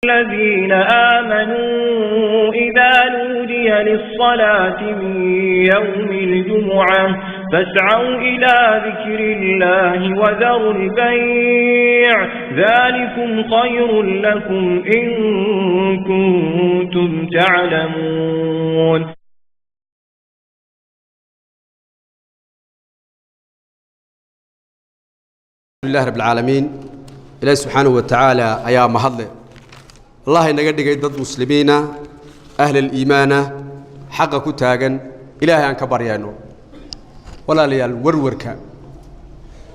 الذين آمنوا إذا نودي للصلاة من يوم الجمعة فاسعوا إلى ذكر الله وذروا البيع ذلكم خير لكم إن كنتم تعلمون. Lilah rab alcaalamiin, Ilaahi subxaanahu wa tacaala ayaa mahadle. Allah inaga dhigay dad muslimiina, ahlaliimaana, xaqa ku taagan. Ilaahay aan ka baryayno. Walaalayaal, warwarka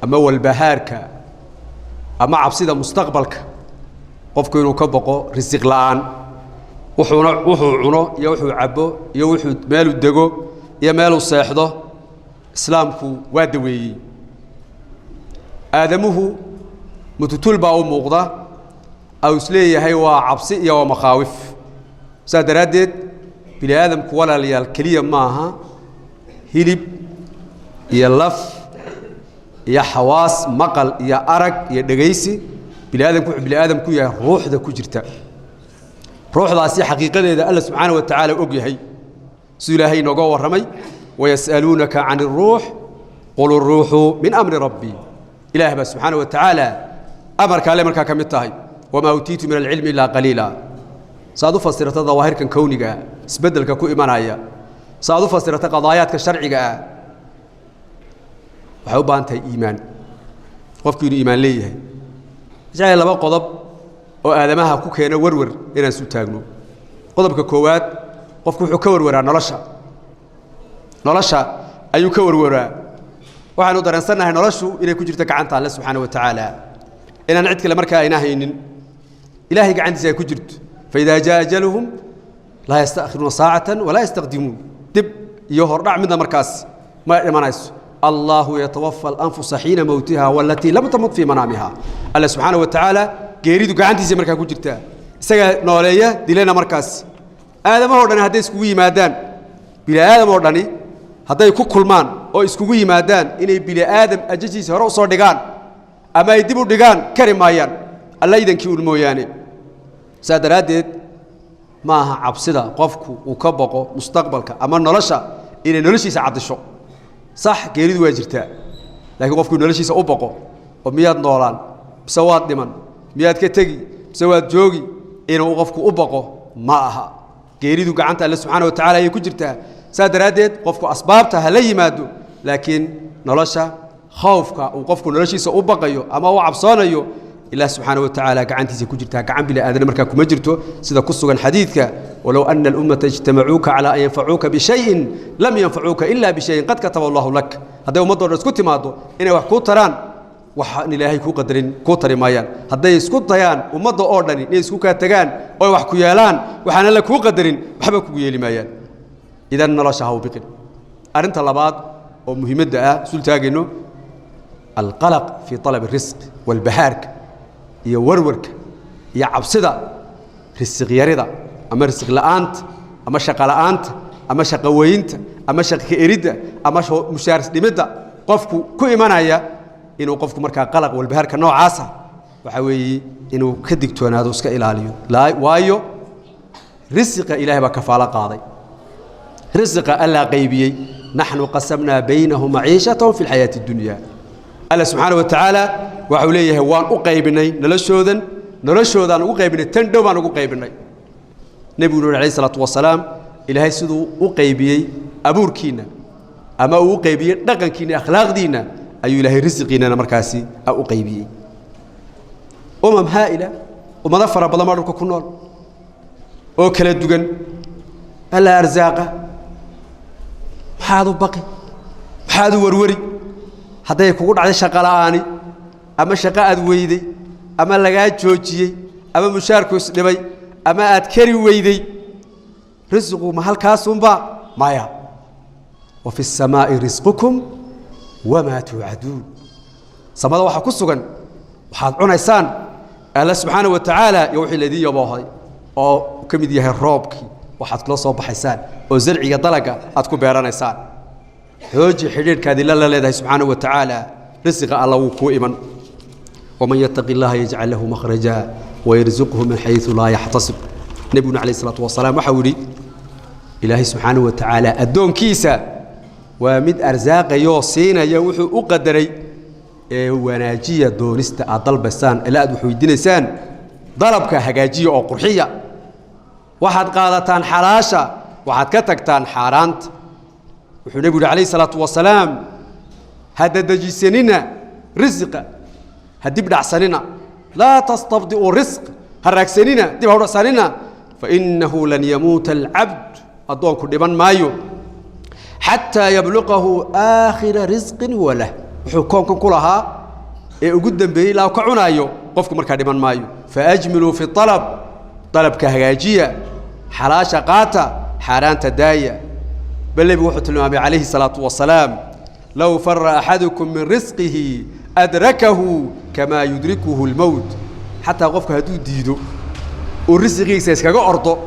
ama walbahaarka ama cabsida mustaqbalka, qofku inuu ka boqo risiq la'aan, wuxuuna wuxuu cuno iyo wuxuu cabbo iyo wuxuu meeluu dego iyo meeluu seexdo, Islaamku waa daweeyey. Aadamuhu mututul baa u muuqda au isleeyahay waa cabsi iyo waa makhaawif. Saas daraaddeed bini aadamku, walaalayaal, keliya maaha hilib iyo laf iyo xawaas, maqal iyo arag iyo dhegaysi. Bini aadamku wuxuu bini aadam ku yahay ruuxda ku jirta. Ruuxdaasi xaqiiqadeeda Alla subxaana wa tacaala og yahay, siduu Ilaahay inooga warramay: "Wayas'aluunaka can iruux qul iruuxu min amri rabbii." Ilaah baa subxaana wa tacaala amarka alle markaa ka mid tahay. "Wamaa utiitu min alcilmi ilaa qaliila." Saaad u fasirata dawaahirkan kowniga ah, isbeddelka ku imanaya, saaad u fasirata qadaayaadka sharciga ah, waxay u baahan tahay iimaan, qofku inuu iimaan leeyahay. Jecel laba qodob oo aadamaha ku keena werwer inaan isu taagno. Qodobka koowaad, qofku wuxuu ka werweraa nolosha, nolosha ayuu ka werweraa. Waxaanu dareensannahay noloshu inay ku jirto gacanta Alle subxaana wa tacaala, inaan cid kale markaa ayna haynin, Ilaahay gacantiisa ay ku jirto. "Faidaa jaa ajaluhum laa yastakhiruuna saacatan walaa yastaqdimuun." Dib iyo hordhac midna markaas ma dhimanayso. "Allahu yatawafa alanfusa xiina mowtiha walatii lam tamut fii manaamiha." Alle subxaana wa tacaala geeridu gacantiisa markaa ku jirtaa, isagaa nooleeya, dilana markaas. Aadamahoo dhani hadday iskugu yimaadaan, bini aadam oo dhani hadday ku kulmaan oo iskugu yimaadaan inay bini aadam ajashiisa hore usoo dhigaan ama ay dib u dhigaan, kari maayaan, Alla idankii un mooyaane. Saa daraaddeed ma aha cabsida qofku uu ka boqo mustaqbalka ama nolosha inay noloshiisa caddisho. Sax, geeridu waa jirtaa, laakiin qofku noloshiisa u boqo oo miyaad noolaan mise waad dhiman, miyaad ka tegi mise waad joogi, inuu qofku u boqo ma aha. Geeridu gacanta Alle subxaana wa tacala ayay ku jirtaa. Saa daraaddeed qofku asbaabta ha la yimaado, laakiin nolosha khawfka uu qofku noloshiisa u baqayo ama u cabsoonayo, Ilaah subxaana wa tacaala gacantiisa ku jirtaa, gacan bini aadana markaa kuma jirto, sida ku sugan xadiidka: "Walow ana alummata ijtamacuuka calaa an yanfacuuka bishayin lam yanfacuuka ila bishayin qad kataba Allahu lak. Hadday ummaddo dhan isku timaaddo inay wax kuu taraan, waxaan Ilaahay kuu qadarin kuu tari maayaan. Hadday isku dayaan ummadda oo dhani inay isku kaa tagaan oo wax ku yeelaan, waxaan Alla kuu qadarin waxba kugu yeeli maayaan. Idan nolosha ha u biqin. Arrinta labaad oo muhiimadda ah isul taagayno, alqalaq fii talabi risq, walbahaarka iyo warwarka iyo cabsida risiq yarida ama risiq la'aanta ama shaqo la'aanta ama shaqo weynta ama shaqo ka eridda ama mushaaris dhimidda qofku ku imanaya, inuu qofku markaa qalaq walbahaarka noocaasa waxaa weeye inuu ka digtoonaado, iska ilaaliyo. Waayo, risiqa Ilahay baa kafaalo qaaday, risiqa Allaa qaybiyey. "Naxnu qasamnaa baynahum maciishatahum fi lxayaati addunya." Alla subxaana wa tacaala waxau leeyahay: waan u qaybinay noloshoodan, noloshoodaan ugu qaybinay, tan dhow baan ugu qaybinay. Nebigu uri alayh isalaatu wasalaam: Ilaahay siduu u qaybiyey abuurkiinna ama uu u qaybiyey dhaqankiinna, akhlaaqdiinna, ayuu Ilaahay risiqiinnana markaasi u qaybiyey. Umam haa'ila, ummado fara badan baa dhulka ku nool oo kala duwan. Alla arsaaqa. Maxaad u baqi? Maxaad u warwari hadday kugu dhacday shaqo la'aani ama shaqo aad weyday ama lagaa joojiyey ama mushaarku isdhibay ama aad kari weyday? Risiqu ma halkaasunba? Maya. "Wa fi الsamaa'i risqukum wamaa tuucaduun." Samada waxaa ku sugan waxaad cunaysaan Alla subxaana wa tacaala iyo wixii laydin yaboohay oo ka mid yahay roobkii, waxaad kula soo baxaysaan oo zarciga dalaga aad ku beeranaysaan. Xooji xidhiidhkaad ila la leedahay subxaana wa tacaala. Risiqa Alla wuu kuu iman. "Waman yattaqi Allaha yajcal lahu makhraja Wayarzuqhu min xaysu laa yaxtasib. Nebiguna calayhi salaatu wasalaam waxau yidhi Ilaahay subxaanahu wa tacaala addoonkiisa waa mid arsaaqayoo siinaya wuxuu u qadaray. Ee wanaajiya doonista aad dalbaysaan ilaa aad wax weydiinaysaan, dalabka hagaajiya oo qurxiya. Waxaad qaadataan xalaasha, waxaad ka tagtaan xaaraanta. Wuxuu nebigu yidhi calayhi salaatu wasalaam: ha dadejisanina risqa, ha dib dhacsanina, laa tastabdi'u risq, ha raagsanina, dib ha u dhacsanina. Fainahu lan yamuuta alcabd, addoonku dhiban maayo, xataa yabluqahu aakhira risqin huwa lah, wuxuu koonkan ku lahaa ee ugu dambeeyey ilaa ka cunaayo qofku markaa dhiman maayo. Faajmiluu fi alab, dalabka hagaajiya, xalaasha qaata, xaaraanta daaya. Bal nebigu wuxuu tilmaamay calayhi salaatu wasalaam: low fara axadukum min risqihi adrakahu kamaa yudrikuhu lmowt. Xataa qofku hadduu diido oo risiqiisa iskaga ordo,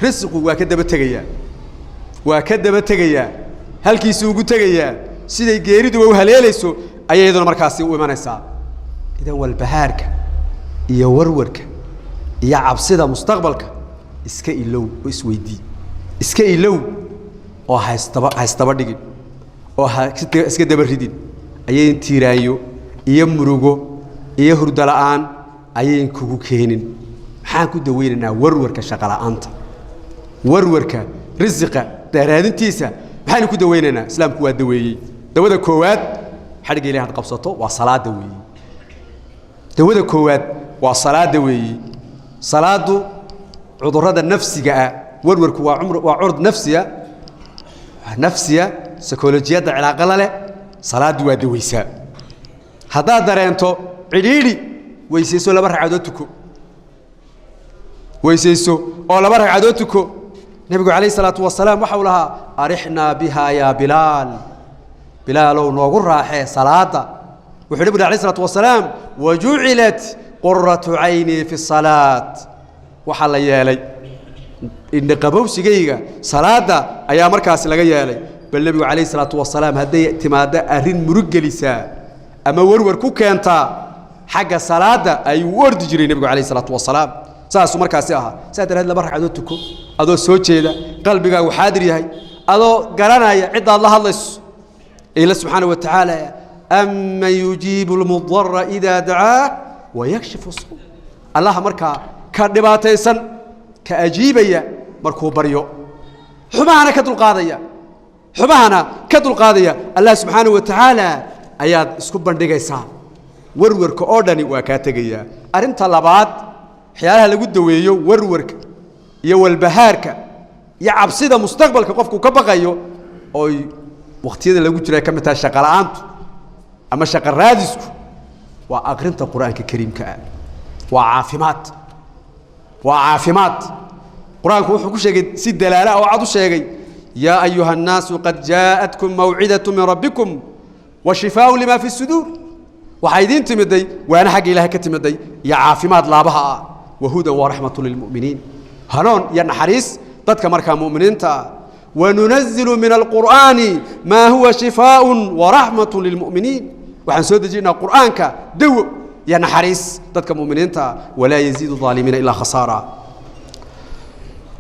risiqu waa ka daba tegayaa, waa ka daba tegayaa, halkiisuu ugu tegayaa. Siday geeriduba u haleelayso ayay iyaduna markaasi u imanaysaa. Idan walbahaarka iyo warwarka iyo cabsida mustaqbalka iska ilow oo isweydii, iska ilow oo haystaba haystaba dhigin oo ha iska daba ridin. Ayayn tiiraanyo iyo murugo iyo hurdo la'aan ayayn kugu keenin. Maxaan ku daweynaynaa warwarka shaqo la'aanta, warwarka risiqa raadintiisa? Maxaynu ku daweynaynaa? Islaamku waa daweeyey. Dawada koowaad, xadhigga Ilahi had qabsato, waa salaada weeyi. Dawada koowaad waa salaada weeyi. Salaadu cudurrada nafsiga ah, warwarku waa cumr, waa curd nafsiya, nafsiya, psychologiyadda cilaaqa la leh. Salaaddu waa daweysaa. Haddaad dareento cidhiidhi, weysayso, laba ragcadood tuko. Weysayso oo laba ragcadood tuko. Nebigu calayhi salaatu wasalaam waxa uu lahaa: arixnaa bihaa yaa Bilaal, Bilaalow noogu raaxee salaadda. Wuxuu nebigu alayh salatu wasalaam: wajucilat quratu caynii fi salaat, waxaa la yeelay indhaqabowsigayga salaadda ayaa markaasi laga yeelay. Bal nebigu calayhi salaatu wasalaam hadday timaaddo arrin murug gelisaa ama warwar ku keentaa, xagga salaadda ayuu u ordi jiray nebigu calayhi salaatu wasalaam. Saasuu markaasi ahaa. Saa daraaddeed laba ragcadood tuko adoo soo jeeda, qalbigaagu xaadir yahay, adoo garanaya ciddaad la hadlayso, ila subxaana wa tacaala: aman yujiibu lmudara idaa dacaah wayakshifu suu. Allaha markaa ka dhibaataysan ka ajiibaya markuu baryo, xumahana ka dulqaadaya, xumahana ka dulqaadaya, Allah subxaana wa tacaala ayaad isku bandhigaysaa. Warwarka oo dhani waa kaa tegayaa. Arrinta labaad, waxyaalaha lagu daweeyo warwarka iyo walbahaarka iyo cabsida mustaqbalka qofku ka baqayo, ooy wakhtiyada lagu jira ka mid tahay shaqo la'aantu ama shaqo raadisku, waa aqrinta Qur-aanka kariimka ah. Waa caafimaad, waa caafimaad. Qur-aanku wuxuu ku sheegay si dalaala oo cad u sheegay: yaa ayuha annaasu qad jaa'atkum mawcidatu min rabbikum wa shifaaءu lima fi suduur. Waxaa idiin timiday waana xagga Ilahay ka timiday iyo caafimaad laabaha ah, wahudan waraxmatu lilmu'miniin, hanoon iyo naxariis dadka markaa mu'miniinta ah. Wanunazilu min alqur'aani maa huwa shifaaءu waraxmatu lilmu'miniin. Waxaan soo dejinaa qur'aanka dawo iyo naxariis dadka mu'miniinta ah. Walaa yaziidu aalimiina ilaa khasaara.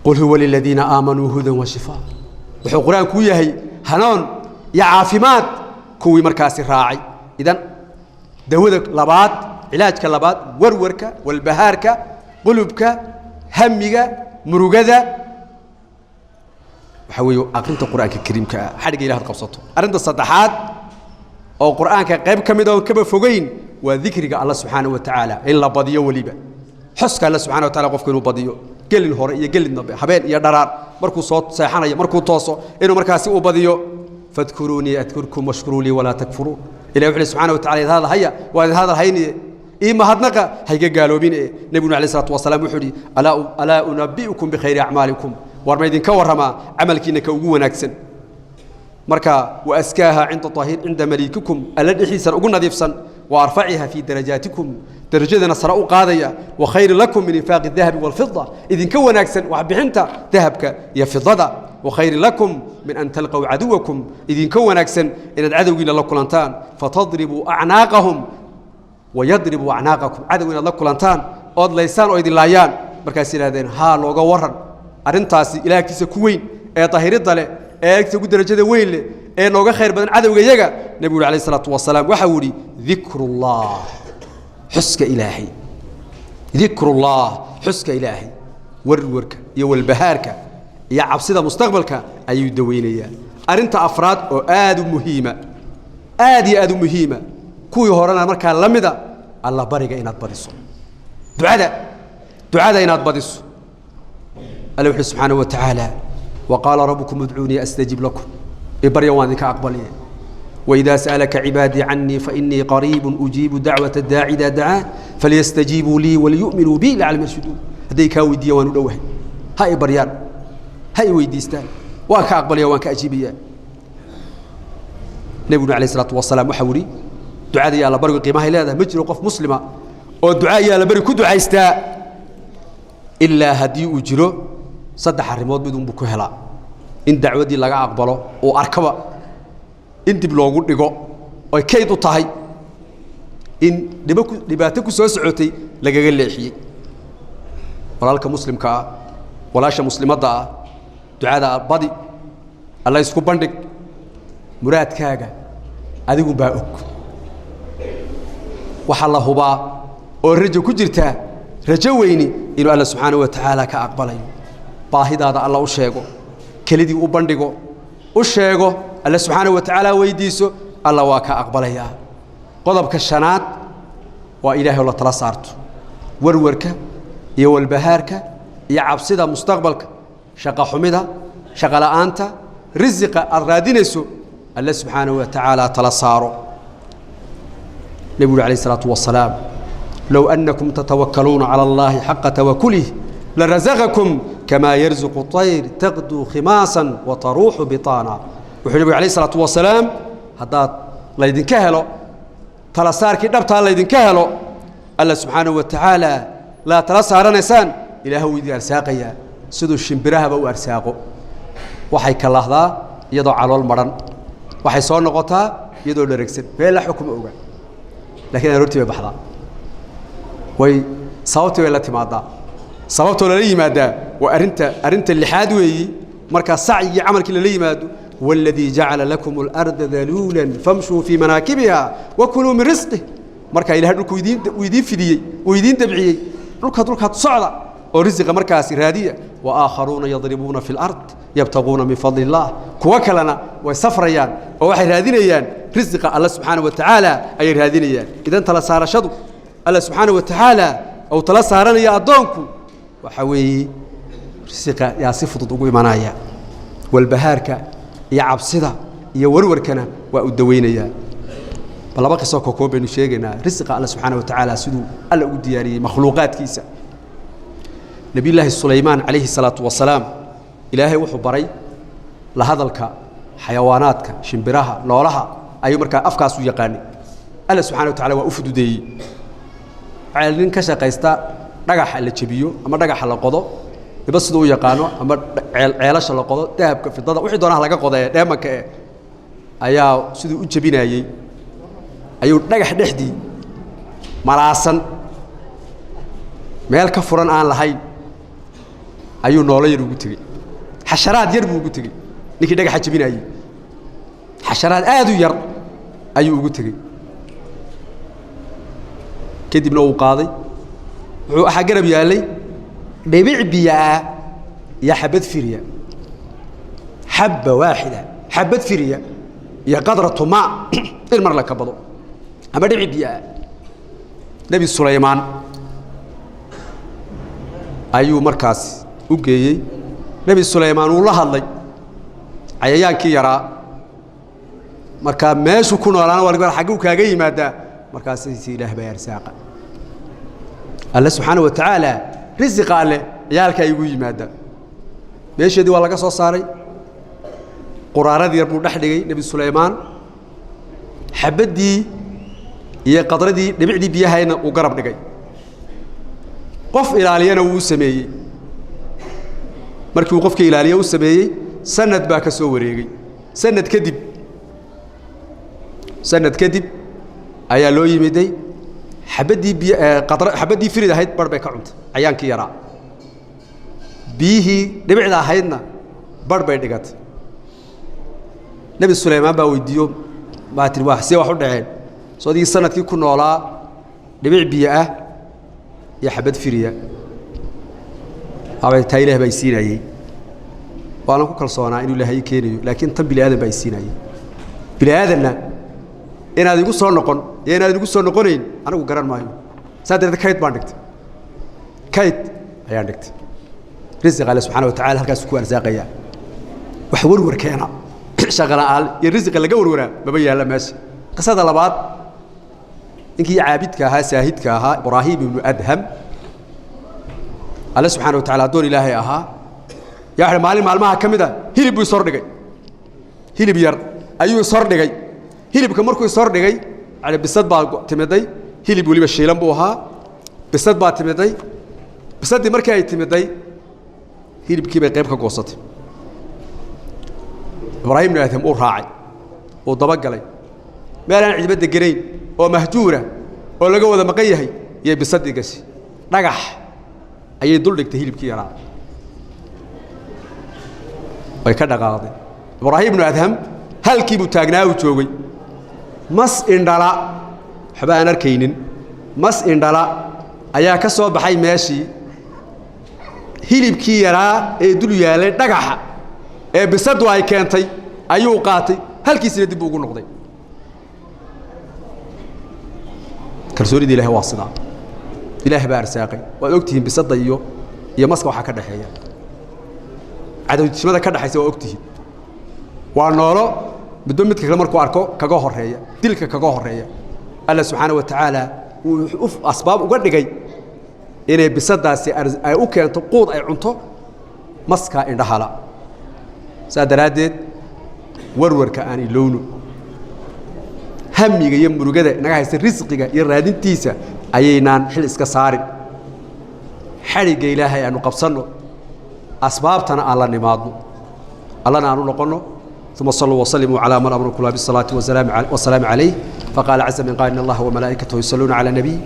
Qul huwa liladiina aamanuu hudan wa shifaa. Wuxuu qur-aanku u yahay hanoon iyo caafimaad kuwii markaasi raacay. Idan dawada labaad, cilaajka labaad, warwarka, walbahaarka, qulubka, hamiga, murugada, waxaa weeye aqrinta qur-aanka kariimka ah, xadhigga Ilahi ad qabsato. Arrinta saddexaad oo qur-aanka qayb ka mid oon kaba fogeyn waa dikriga Alla subxaana wa tacaala in la badiyo, weliba xuska Alla subxana wa tacala qofku inuu badiyo, gelin hore iyo gelin dambe, habeen iyo dharaar, markuu soo seexanayo, markuu tooso, inuu markaasi uu badiyo. Fadkuruunii adkurkum washkuruu lii walaa takfuruun. Ilahi wuxu subxana wa tacala: idin hadal haya, waa idin hadal hayniye, ii mahadnaqa, hayga gaaloobin. E nebiguna alayh salatu wasalaam wuxuu yidhi: alaa unabi'ukum bikhayri acmaalikum? War ma idinka warramaa camalkiina ka ugu wanaagsan? Marka waaskaaha cinda ahir cinda maliikikum, alla dhexiisan ugu nadiifsan, wa arfaciha fii darajaatikum, darajadana sare u qaadaya, wa khayrin lakum min infaaqi dahabi walfida, idinka wanaagsan waxbixinta dahabka iyo fidada, wa khayrin lakum min an talqow caduwakum, idinka wanaagsan inaad cadowgiina la kulantaan, fatadribuu acnaaqahum wayadribuu acnaaqakum, cadow inaad la kulantaan. Ood laysaan oo idin laayaan. Markaas yidhahdeen haa, nooga warran arrintaasi ilaah agtiisa ku weyn ee dahiridda leh, ee agtiisa ugu darajada weyn leh, ee nooga khayr badan cadowga yaga. Nebigu yuri alayhi salaatu wasalaam, waxau yidhi dikrullah, xuska Ilaahay. Dikrullah, xuska Ilaahay, warwarka iyo walbahaarka iyo cabsida mustaqbalka ayuu daweynayaa. Arrinta afraad oo aad u muhiima, aad iyo aad u muhiima, kuwii horena markaa la mida, alla bariga inaad badiso, ducada, ducada inaad badiso. Alla wuxuu subxaanahu wa tacaala: waqaala rabbukum udcuunii astajib lakum, ibarya waan idinka aqbaliya. وإذا سألك عبادي عني فإني قريب أجيب دعوة الداعي إذا دعان فليستجيبوا لي وليؤمنوا بي لعلهم يرشدون. هدي كا ويديا وان u dhowahay, ha i baryaan, ha i weydiistaan, waan ka aqbalaya, waan ka ajiibaya. Nebiguna alayh isalaatu wasalaam waxau yihi ducada iyo allabarigu qiimahay leedahay, ma jiro qof muslima oo duca iyo allabari ku ducaystaa ilaa haddii uu jiro saddex arrimood mid unbuu ku helaa: in dacwaddii laga aqbalo uu arkaba, in dib loogu dhigo oy kayd u tahay, in dhibo ku dhibaato ku soo socotay lagaga leexiyey. Walaalka muslimka ah, walaasha muslimadda ah, ducada badi, alla isku bandhig muraadkaaga, adigu baa og. Waxaa la hubaa oo rajo ku jirtaa, rajo weyni, inuu Alla subxaana wa tacaala ka aqbalayo. Baahidaada Alla u sheego, kelidii u bandhigo, u sheego, Alla subxaana wa tacaala weydiiso, Alla waa ka aqbalayaa. Qodobka shanaad waa Ilahay oo la tala saarto. Warwarka iyo walbahaarka iyo cabsida mustaqbalka, shaqa xumida, shaqa la'aanta, risiqa aad raadinayso, Alle subxaanahu wa tacaala tala saaro. Nebigu uri alayh isalaatu wasalaam: low annakum tatawakkaluuna cala allahi xaqa tawakulih larazaqakum kamaa yarzuqu طayr taqduu khimaasan wa taruuxu bitaana. Wuxuu nebigu alayh isalaatu wasalaam, haddaad laydinka helo tala saarkii dhabtaa, laydinka helo Alla subxaanahu wa tacaala laa tala saaranaysaan, Ilaah wuu idin arsaaqayaa siduu shimbirahaba u arsaaqo. Waxay kalahdaa iyadoo calool madhan, waxay soo noqotaa iyadoo dheregsan, meel la xukuma oga, lakiin aroortii bay baxdaa, way sababtii bay la timaadaa. Sababtoo lala yimaadaa waa arrinta lixaad weeyi. Markaa sacyigii camalkii lala yimaado, huwa aladii jacala lakum alarda daluulan famshuu fii manaakibiha wakuluu min risqih. Markaa Ilahay dhulku idiin uu idiin fidiyey, uu idiin dabciyey dhulka, dhulkaad socda oo risiqa markaasi raadiya. Wa aakharuuna yadribuuna fi lard yabtaguuna min fadli illah. Kuwo kalena way safrayaan oo waxay raadinayaan risiqa Alla subxaana wa tacaala ayay raadinayaan. Idan tala saarashadu Alla subxaana wa tacaala ou tala saaranaya addoonku, waxaa weeye risiqa yaa si fudud ugu imanaya, walbahaarka iyo cabsida iyo warwarkana waa u daweynayaa. Bal laba qisoo kokoob baynu sheegaynaa risiqa Alla subxaana wa tacaala siduu Alla ugu diyaariyey makhluuqaadkiisa. Nebiyullaahi Sulaymaan calayhi salaatu wasalaam, Ilaahay wuxuu baray la hadalka xayawaanaadka, shimbiraha, noolaha ayuu markaa afkaas u yaqaanay. Alla subxana wa tacala waa u fududeeyey. Waxaa nin ka shaqaysta dhagaxa la jebiyo ama dhagaxa la qodo, iba siduu u yaqaano, ama ceelasha la qodo, dahabka, fidada, wixii doonaha laga qoda ee dheemanka eh, ayaa siduu u jebinaayey ayuu dhagax dhexdii malaasan, meel ka furan aan lahayn, ayuu noolo yar ugu tegey. Xasharaad yar buu ugu tegey ninkii dhagaxa jebinaayey, xasharaad aad u yar ayuu ugu tegey. Kadibna uu qaaday, wuxuu waxaa garab yaallay dhibic biyo ah iyo xabad firiya, xabba waaxida, xabad firiya iyo qadratu maa in mar la kabado ama dhibic biyo ah. Nebi Sulaymaan ayuu markaas u geeyey. Nebi Sulaymaan wuu la hadlay cayayaankii yaraa. Markaa meeshuu ku noolaana waa xagguu kaaga yimaadaa? Markaas Ilaah baa arsaaqa, Alle subxaana wa tacaala risiqa Alleh ayaa halkaa igu yimaada. Meesheedii waa laga soo saaray, quraaradii yar buu dhex dhigay Nebi Sulaymaan, xabaddii iyo qadradii dhibicdii biyahayna uu garab dhigay, qof ilaaliyana wuu u sameeyey. Markii uu qofkii ilaaliye u sameeyey, sanad baa ka soo wareegay. Sanad kadib ayaa loo yimiday. Xabaddii biy qadra xabaddii firid ahayd bar bay ka cuntay cayaankii yaraa. Biyihii dhibicda ahaydna bar bay dhigatay. Nebi Sulaymaan baa weydiiyo, baa tihi, waa see wax u dhaceen? Soo adigii sanadkii ku noolaa dhibic biyo ah iyo xabad firiya abay taa Ilaah baa i siinaayey, waanan ku kalsoonaa inuu Ilaahay ii keenayo, laakiin tan bini aadan baa i siinaayey. Bini aadanna inaad igu soo noqon iyo inaad igu soo noqonayn anigu garan maayo. Saa darteed kayd baan dhigtay, kayd ayaan dhigtay. Risiq Alle subxaana wa tacala halkaasuu ku arsaaqayaa. Wax warwar keena, shaqa la'aan iyo risiqa laga warwaraa maba yaalla meesha. Qisada labaad, ninkii caabidka ahaa, saahidka ahaa, Ibraahim ibnu Adham, Alle subxaana wa tacala addoon Ilaahay ahaa, yaa waxa maalin maalmaha ka mid a hilib buu ishor dhigay. Hilib yar ayuu ishor dhigay. Hilibka markuu ishor dhigay, yani bisad baa timiday. Hilib weliba shiilan buu ahaa. Bisad baa timiday. Bisaddii markii ay timiday, hilibkii bay qayb ka goosatay. Ibraahim ibnu Adham uu raacay, uu dabagalay. Meel aan cidiba deganayn oo mahjuura oo laga wada maqan yahay yay bisaddii gashay. Dhagax ayay dul dhigtay hilibkii yaraa, way ka dhaqaaqday. Ibraahim ibnu Adham halkii buu taagnaa, uu joogay. Mas indhala, waxba aan arkaynin, mas indhala ayaa ka soo baxay meeshii. Hilibkii yaraa ee dul yaallay dhagaxa ee bisaddu ay keentay ayuu qaatay, halkiisina dib buu ugu noqday. Kalsoonida Ilahay waa sidaa. Ilaah baa arsaaqay. Waad ogtihiin bisadda iyo maska waxaa ka dhexeeya, cadowtinimada ka dhexaysa waa ogtihiin. Waa noolo midba midka kale markuu arko kaga horeeya, dilka kaga horeeya. Alla subxaana wa tacaala wuu asbaab uga dhigay inay bisaddaasi ay u keento quud ay cunto maskaa indhahala. Saa daraaddeed warwarka aan ilowno, hamiga iyo murugada inaga haysta risqiga iyo raadintiisa ayaynaan xil iska saarin. Xadhigga Ilaahay aanu qabsanno, asbaabtana aan la nimaadno, Allana aan u noqonno. ثم صلوا وسلموا على من أمركم الله بالصلاة والسلام عليه، فقال عز من قائل: إن الله وملائكته يصلون على النبي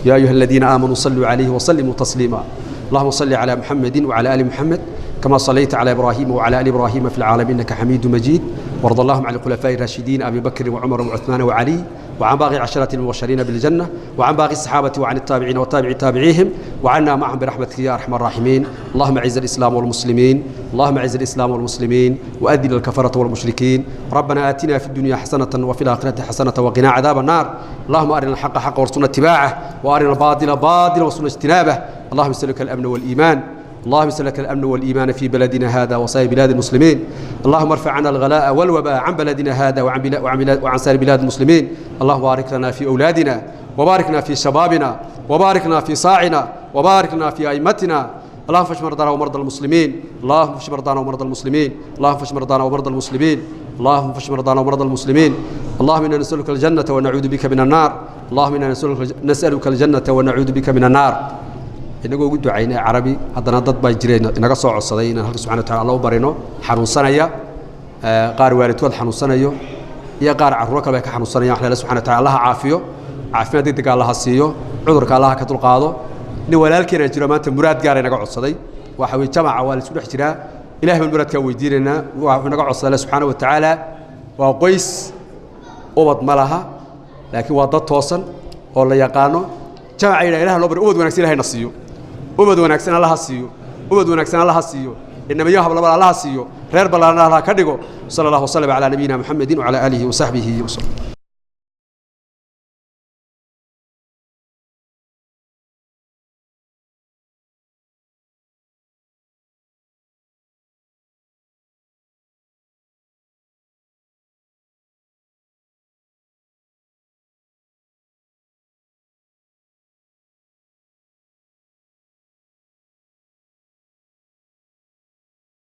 يا أيها الذين آمنوا صلوا عليه وسلموا تسليما. اللهم صل على محمد وعلى آل محمد كما صليت على إبراهيم وعلى آل إبراهيم في العالمين إنك حميد مجيد. وارض اللهم عن الخلفاء الراشدين أبي بكر وعمر وعثمان وعلي، وعن باقي عشرة المبشرين بالجنة، وعن باقي الصحابة، وعن التابعين وتابع تابعيهم، وعنا معهم برحمتك يا أرحم الراحمين. اللهم أعز الإسلام والمسلمين، اللهم أعز الإسلام والمسلمين، وأذل الكفرة والمشركين. ربنا آتنا في الدنيا حسنة وفي الآخرة حسنة وقنا عذاب النار. اللهم أرنا الحق حقا وارزقنا اتباعه، وأرنا الباطل باطلا وارزقنا اجتنابه. اللهم اسألك الأمن والإيمان، اللهم اسألك الأمن والإيمان في بلدنا هذا وسائر بلاد المسلمين. اللهم ارفع عنا الغلاء والوباء عن بلدنا هذا وعن سائر بلاد المسلمين. اللهم بارك لنا في أولادنا، وباركنا في شبابنا، وباركنا في صاعنا، وباركنا في أئمتنا. اللهم فاشف مرضانا ومرضى المسلمين، اللهم فاشف مرضانا ومرضى المسلمين، اللهم فاشف مرضانا ومرضى المسلمين، اللهم فاشف مرضانا ومرضى المسلمين. اللهم إنا نسألك الجنة ونعوذ بك من النار. اللهم إنا نسألك الجنة ونعوذ بك من النار. Inagoo ugu ducaynay Carabi, haddana dad baa jireen inaga soo codsaday inaan halka subxana wa tacala Alla u barino, xanuunsanaya, qaar waalidkood xanuunsanayo iyo qaar carruuro kale bay ka xanuunsanayaan. Wax Alle subxana wa tacala Allaha caafiyo, caafimaad degdega Allaha siiyo, cudurka Allaha ka dulqaado. Nin walaalkeena jiro maanta muraad gaara inaga codsaday. Waxa weye jamaca waa la isku dhex jiraa. Ilahay baan muraadkaa weydiinaynaa. Wuxuu inaga codsaday Alle subxaana wa tacaala. Waa qoys ubad ma laha, laakiin waa dad toosan oo la yaqaano. Jamaca yidhaha Ilaha loo bari ubad wanaagsan, Ilahay na siiyo ubad wanaagsan, Allaha siiyo ubad wanaagsan, Allaha siiyo inamayo hablabada, Allaha siiyo reer ballaaran, Allaha ka dhigo. Sala Allah wasalam calaa nabiyina Muxamedin wacalaa aalihi wasaxbihi wasalam.